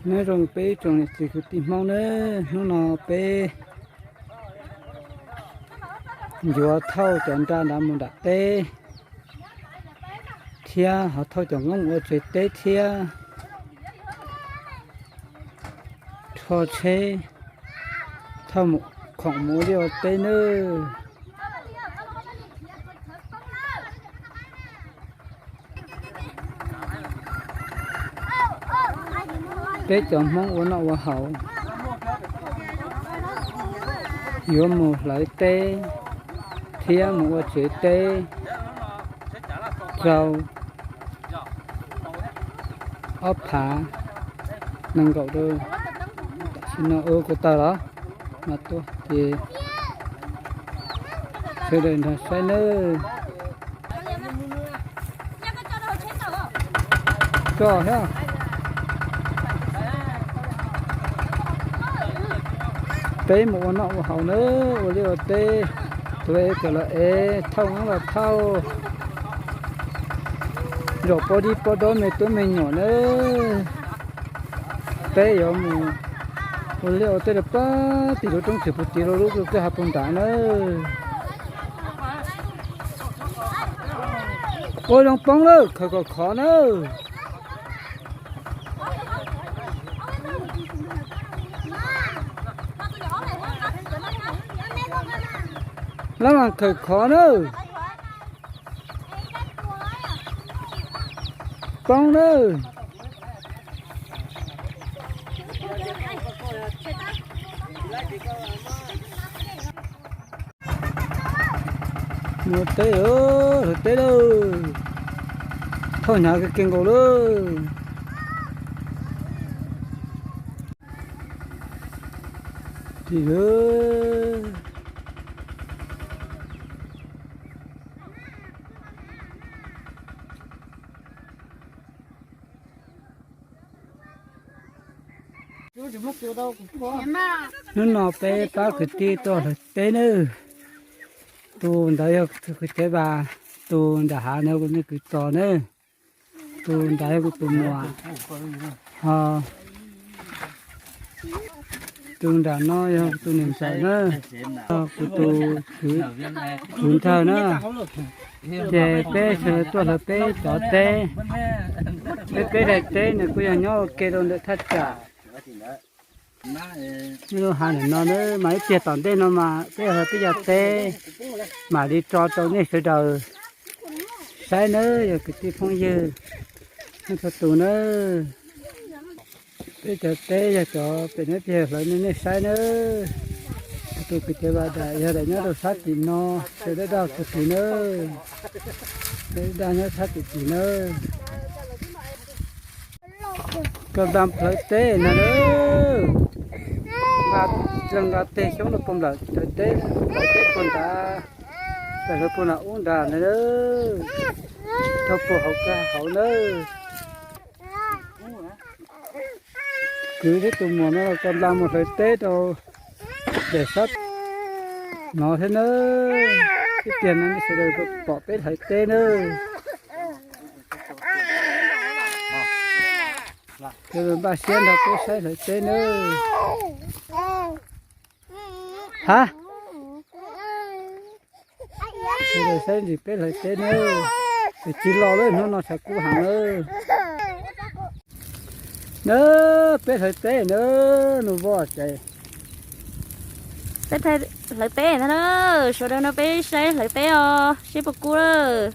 Nyob zoo peb ib tsoom niam txiv kwv tij Hmoob nawb, hnub no peb yuav thauj cov nra nrad mus nram teb thiab ho thauj cov nqoob ua tsev teb thiab rho tsheb thauj mus khoom mus ua liaj ua teb nawb. Peb cov Hmoob ua noj ua haus yuav mus hlawv teb thiab mus ua tsev teb rau ob phav nees nkaum rau. Tam sim no ua kuv tawg los mas tuaj ces sawv daws nrog saib nawb. Tso thiab. Peb mus ua noj ua haus nawb, ua liaj ua teb, tuav ev kawm los ev, thauj nqoob los thauj, zaum pab dib pab dob me tub me nyuam nawb. Peb yuav mus ua liaj ua teb rau pab tim lub roob tsev puag tim lub lub kwj ha puag nrad nawb. Ua zoo poob lawm, khawv kom khov nawb. Lab mas khawv khov nawb. Poob nawb. Mus teb, hlawv teb lawm. Thauj hnyav kawg kiag nkaus lawm. Tim lawm. Hnub no peb pab kwv tij tuaj hlawv teb nawb. Tus ntawd yog tus kwv Teb Vas, tus nram hav no yog kuv niag kwv Txos nawb. Tus ntawd yog kuv tus muam, ho tus nram no yog kuv tus niam ntxawm na, kuv tus kwv Nraug na. Ces peb sawv daws tuaj hlawv peb cov teb. Peb peb daim teb nws kuj yog nyob ua ke rau ntawm thaj tsam. Nyob lub hav ntawm no na mas ib pliag tom ntej no mas peb hlawv peb cov teb mam li tso rau nej sawv daws saib nawb, yog kwv tij phooj ywg txhua tus nawb. Peb cov teb yog cov pem no ib pliag hlawv nej saib nawb. Tus kwv Teb Vas daim yog daim nyob rau sab tim no, sawv daws daj tus tid nawb. Sawv daws daj nyob sab tim tid nawb. Koj nplam hlawv teb no na. Nqa, nqa teg xyoob rau puag nplawm hlawv teb, hlawv teb puag nrad, hlawv puag nram ub nrad na. Thauj puag hauv kawg hauv nawb. Kwv thiab tus muam no koj nplam mus hlawv teb rau daim sab no thiab nawb. Ib pliag no nej sawv daws pom peb hlawv teb nawb. Sawv daws npaj siab nrog peb saib hlawv teb nawb. Ha, sawv daws saib ntsis peb hlawv teb nawb. Tsis los lawm, hnub no tshav kub heev lawm. Na, peb hlawv teb na, nus voj ces peb hlawv teb na, sawv daws no peb saib hlawv teb os, seb puas kub lawm.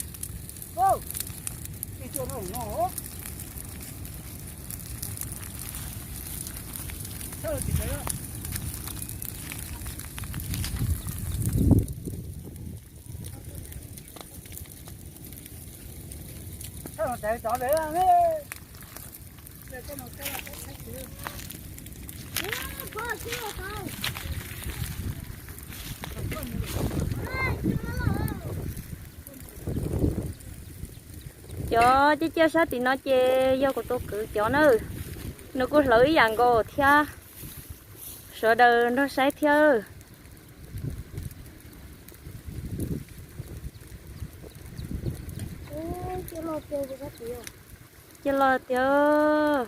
Cov ciaj ciaj sab tim no ces yog kuv tus kwv cov na, nws kuj hlawv ib yam nkaus thiab, sawv daws nrog saib thiab. Ciaj loj tiag.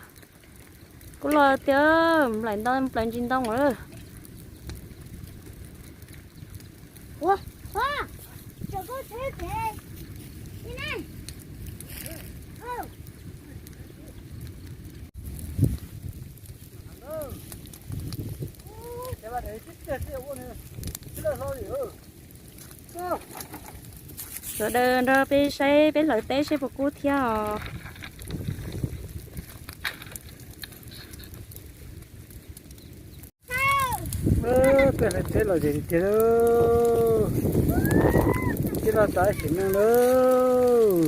Kuv los tias nplaim ntoo, nplaim ntsis ntoo lawm. Sawv daws nrog peb saib peb hlawv teb seb puas kub thiab os. Peb hlawv teb los zem tiag tiag lauj. Tib loj tas sim neej lauj.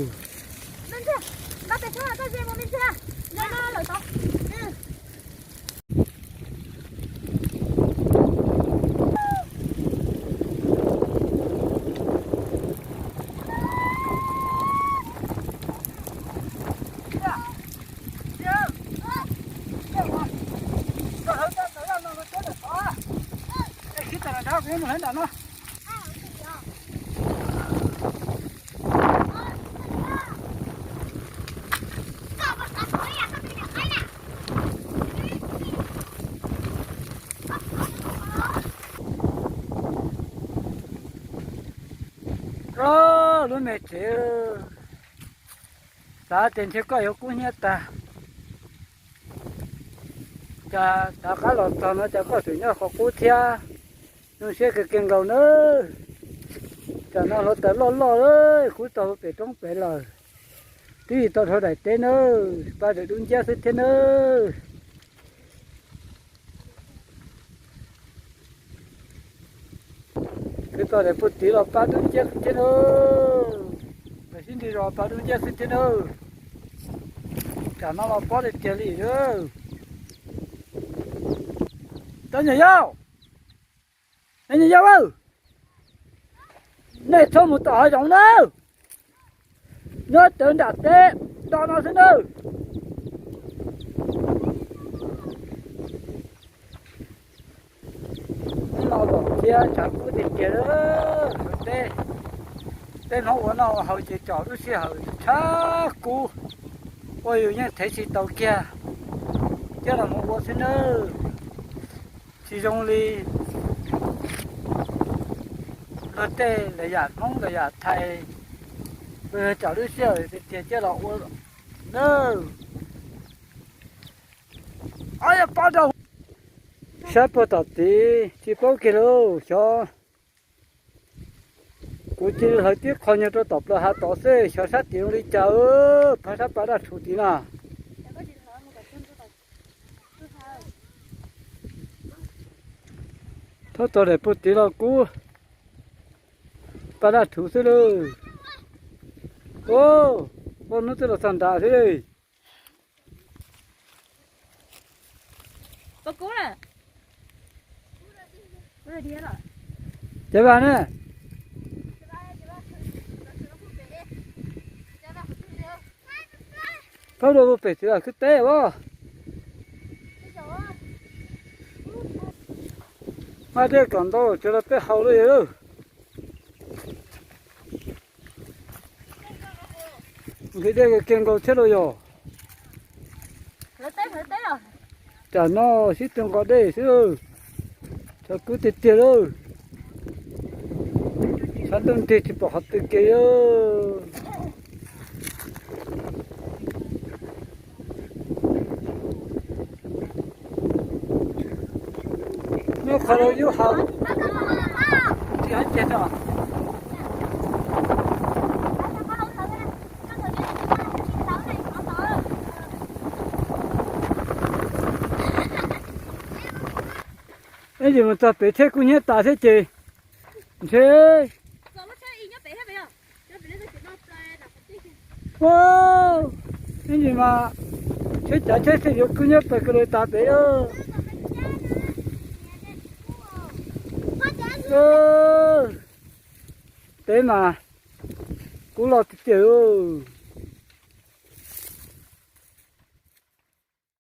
Lub me tsev, xav tias ntshe koj yuav kub hnyiab tag. Cas rov qab los txog no cas koj tseem nyob qhov qub thiab. Zoo siab kawg kiag nkaus nawb. Tam no hluav taws loj loj kub tau pem roob pem lawm. Twb tsis tau dhau daim teb nawb, pab daim dub nciab xwb thiab nawb. Kwv tij daim puag tid los pab dub nciab xwb thiab nawb. Lawv sib ntsib los pab dub nciab xwb thiab nawb. Tam no los pob tiag tiag li. Cov nyuam yaus, nej nyuam yaus, nej txhob mus tom hav zoov nawb. Nyob cov nram teb do no xwb nawb. Hnub no zaum thiab tshav kub tiag tiag lawm. Tej hnub ua noj ua haus ces txog lub sij hawm tshav kub, ua yus yeej thev tsis tau kiag, coj los mus ua xwb nawb. Tsis zoo li luag tej lawv yam Hmoob lawv yam Thaib, txog lub sij hawm tiag tiag coj los ua nawb. Sab puag tom tid tsis paub kiag lauj, xyov. Kuv cia li hlawv tib qho nyuag rau tom plaws hav tod xwb, xyov sab tid zoo li cas, phab sab pas daj rhuv tid na. Thab txog daim puag tid los kub pas daj rhuv xwb lauj. Ub, hnub twb los txog nrad xwb li. Ces vas ne, thab dua puag pem txiv lam khwb teb as. Maj dej kom ntau tsuav rau peb haus li. Nqhis dej kiag nkaus thiab lauj yog. Tam no sib tw nqos dej xwb, tshav kub tiag tiag lawm. Sab ntuj nrig tsis pom qhov twg kiag. Nyob qhov laus yub haus tsis hais tiag tso. Ib ntsis mus txog pem thiab kub hnyiab tas thiab ces ntshe, ib ntsis mas tsheb cav tsheb xwb yuav kub hnyiab tas kawg li tas pem. Peb mas kub loj tiag tiag lauj.